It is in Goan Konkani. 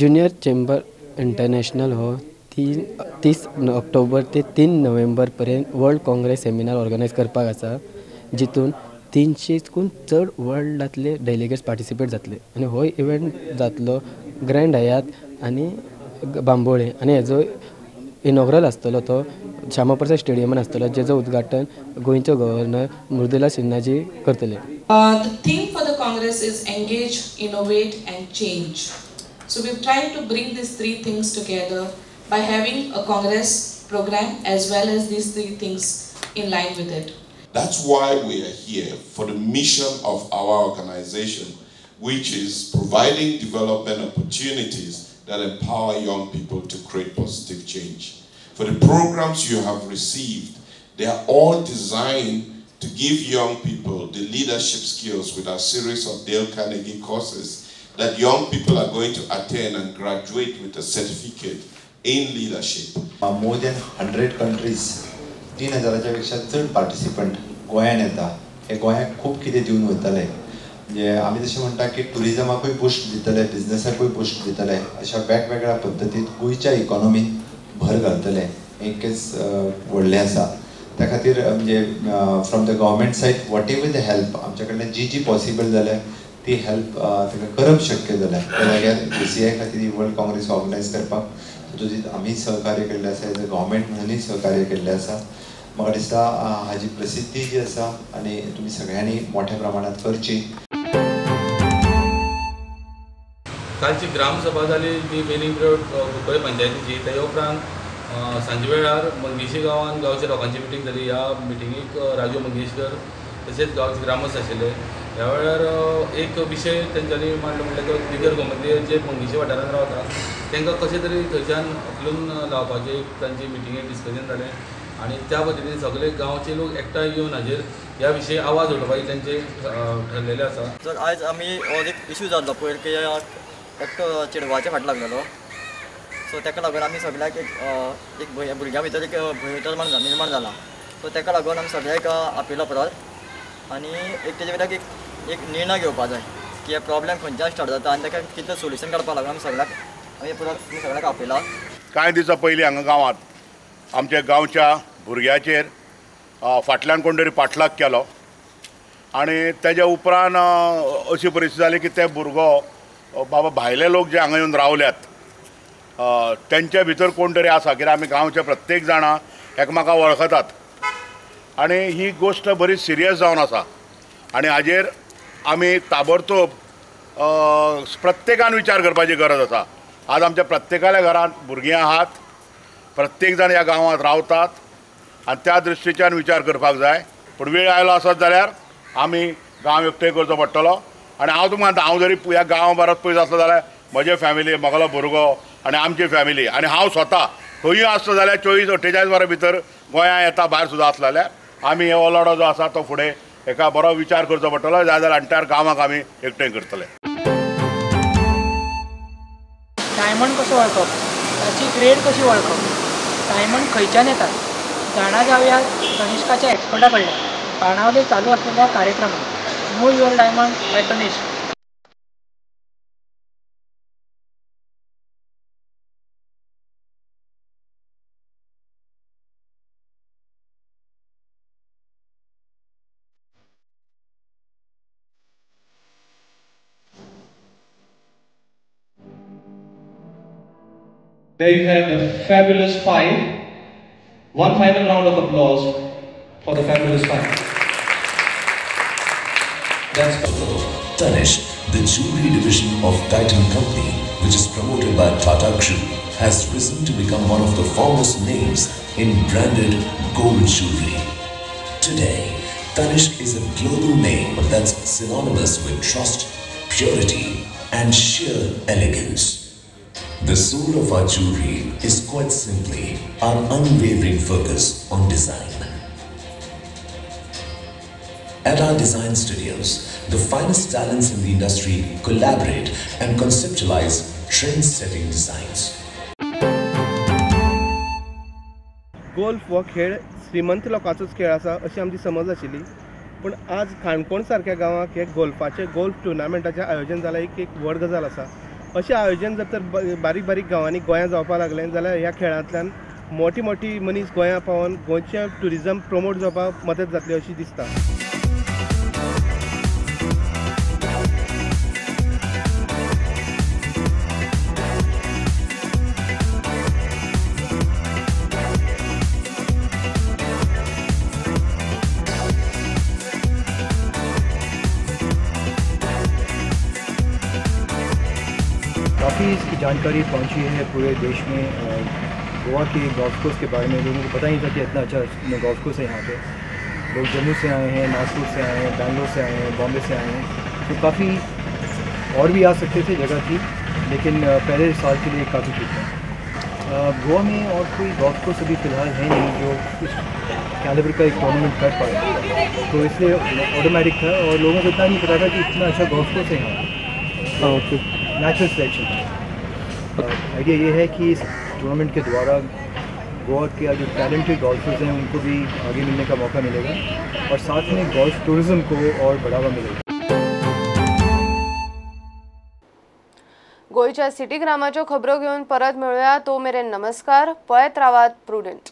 ज्युनियर चेंबर इंटरनॅशनल हो 30 ऑक्टोबर ते 3 नोव्हेंबर पर्यंत वर्ल्ड काँग्रेस सेमिनार ऑर्गनायज करपाक आसा, जितून 300कून चड वर्ल्डांतले डेलिगेट्स पार्टिसिपेट जातले आनी हो इव्हेंट जातलो ग्रँड हयात आनी बांबोळे आनी हेजो इनॉग्रल आसतलो तो श्यामा प्रसाद स्टेडियमान आसतलो, जेजो उद्घाटन गोंयचो गव्हर्नर मृदुला सिन्हाजी करतले. The theme for the Congress is engage, innovate and change. So we've tried to bring these three things together by having a Congress program as well as these three things in line with it. That's why we are here, for the mission of our organization, which is providing development opportunities that empower young people to create positive change. For the programs you have received, they are all designed to give young people the leadership skills with our series of Dale Carnegie courses that young people are going to attend and graduate with a certificate in leadership. More than 100 countries, 3000 पेक्षा चड पार्टिसिपंट गोंयान येता. हे गोंयाक खूब कितें दिवन वयतले. म्हणजे आमी जशें म्हणटा की ट्युरिजमाकूय बुस्ट दितले, बिजनसाकूय बुस्ट दितले, अशा वेगवेगळ्या पद्दतीन गोंयच्या इकॉनॉमीन भर घालतले, एकच व्हडलें आसा. त्या खातीर म्हणजे from the government side whatever the help आमच्या कडल्यान जी जी पॉसिबल जाल्या ती हेल्प ताका करप शक्य जाल्या. त्या जाग्यार JCI खातीर वर्ल्ड काँग्रेस ऑर्गनायज करपाक तितूंत आमी सहकार्य केल्लें आसा, एज अ गव्हर्मेंट म्हणूनय सहकार्य केल्लें आसा. म्हाका दिसता हाजी प्रसिद्धी जी आसा आनी तुमी सगळ्यांनी मोठ्या प्रमाणात करची. कालची ग्रामसभा जाली ती वेलिंग रोड कुंकळे पंचायतीची. तेच्या उपरांत सांजे वेळार मंगेशी गांवांत गांवच्या लोकांची मिटींग जाली. ह्या मिटिंगेक राजू मंगेशकर तशेंच गांवचे ग्रामस्थ आशिल्ले. ह्या वेळार एक विशय तेंच्यांनी मांडलो म्हणल्यार तो बिगर गोमती जे मंगेशी वाठारांत रावता तांकां कशें तरी थंयच्यान हकलून लावपाचें एक तांची मिटिंगेक डिस्कशन जालें आनी त्या पद्दतीन सगळे गांवचे लोक एकठांय येवन हाजेर ह्या विशयी आवाज उठोवपाचें तांचें ठरलेलें आसा. जर आयज आमी हो एक इशू जाल्लो पयर की एकटो चेडवाच्या फाट लागलेलो, सो ताका लागून आमी सगळ्याक एक एक भुरग्यां भितर एक भंय निर्माण जाला. सो ताका लागून आमी सगळ्याक आपयलो परत आनी एक तेजे वयल्यान एक एक निर्णय घेवपा जाय की हे प्रॉब्लेम खंयच्यान स्टार्ट जाता आनी ताका कितें सोल्युशन काडपाक लागून आमी सगळ्याक आमी परत आमी सगळ्याक आपयला. कांय दिसां पयलीं हांगा गांवांत आमच्या गांवच्या भुरग्याचेर फाटल्यान कोण तरी पाठलाग केलो आनी तेज्या उपरांत अशी परिस्थिती जाली की ते भुरगो बाबा भायले लोक जे हांगा येवन रावल्यात तेंच्या भितर कोण तरी आसा, कित्याक आमी गांवचे प्रत्येक जाणां एकामेकां वळखतात आनी ही गोश्ट बरी सिरियस जावन आसा आनी हाजेर आमी ताबडतोब प्रत्येकान विचार करपाची गरज आसा. आज आमच्या प्रत्येकाल्या घरांत भुरगीं आहात, प्रत्येक जाण ह्या गांवांत रावतात आनी त्या दृश्टीच्यान विचार करपाक जाय. पूण वेळ आयलो आसत जाल्यार आमी गांव एकठांय करचो पडटलो आनी हांव तुमकां सांगता, हांव जरी ह्या गांवा बरोच पयस आसलो जाल्यार म्हजे फॅमिली, म्हगेलो भुरगो आनी आमची फॅमिली आनी हांव स्वता खंयूय आसलो जाल्यार 24-48 वरां भितर गोंयांत येता, भायर सुद्दां आसलो जाल्यार आमी हो लढो जो आसा तो फुडें एका बरो विचार करचो पडटलो, जाय जाल्यार एंटायर गांवाक आमी एकठांय करतले. डायमंड कसो वळखप, ताची ग्रेड कशी वळखप, डायमंड खंयच्यान येतात, जाणा जावया तनिष्काच्या एक्सपर्टा कडल्यान. बाणावले चालू असलेल्या कार्यक्रमात know your diamond by Tanishq. There you have the fabulous five. One final round of applause for the fabulous five. That's Tanishq, the jewelry division of Titan Company, which is promoted by Tata Group, has risen to become one of the foremost names in branded gold jewelry. Today, Tanishq is a global name that's synonymous with trust, purity, and sheer elegance. The soul of our jewelry is quite simply our unwavering focus on design. At our design studios, the finest talents in the industry collaborate and conceptualize trend-setting designs. Golf हो खेळ श्रीमंत लोकांचोच खेळ आसा अशी आमची समज आशिल्ली, पूण आज काणकोण सारक्या गांवाक हे गोल्फाचे गोल्फ टुर्नामेंटाचें आयोजन जालां एक व्हड गजाल आसा. अशें आयोजन जर तर बारीक बारीक गांवांनी गोंयांत जावपाक लागलें जाल्यार ह्या खेळांतल्यान मोठी मोठी मनीस गोंयांत पावोन गोंयचें ट्युरिजम प्रमोट जावपाक मदत जातली अशी दिसता. काफ़ी इसकी जानकारी पहुंची है पूरे देश में. Goa K golf course K बारे में लोगों को पता ही नहीं था कि इतना अच्छा गोल्फ कोर्स है यहाँ पे. लोग जम्मू से आए हैं, नागपुर से आए हैं, बैंगलोर से आए हैं, बॉम्बे से आए हैं, तो काफ़ी और भी आ सकते थे, जगह थी, लेकिन पहले साल के लिए काफ़ी ठीक है. गोवा में और कोई गोल्फ कोर्स अभी फ़िलहाल है नहीं जो इस कैलिबर का एक टूर्नामेंट कर पाए, तो इसलिए ऑटोमेटिक था और लोगों को इतना नहीं पता था कि इतना अच्छा गोल्फ कोर्स है यहाँ. ओके, नेचुरल सिलेक्शन था. आइडिया ये है कि इस टूर्नामेंट के द्वारा गोवा के जो टैलेंटेड गोल्फर्स हैं उनको भी आगे मिलने का मौका मिलेगा और साथ में गोल्फ टूरिज़्म को और बढ़ावा मिलेगा. गोंयच्या सिटी ग्रामाच्यो खबरो घेवन परत मेळुया. तो मेरेन नमस्कार. पळयत रावात प्रुडंट.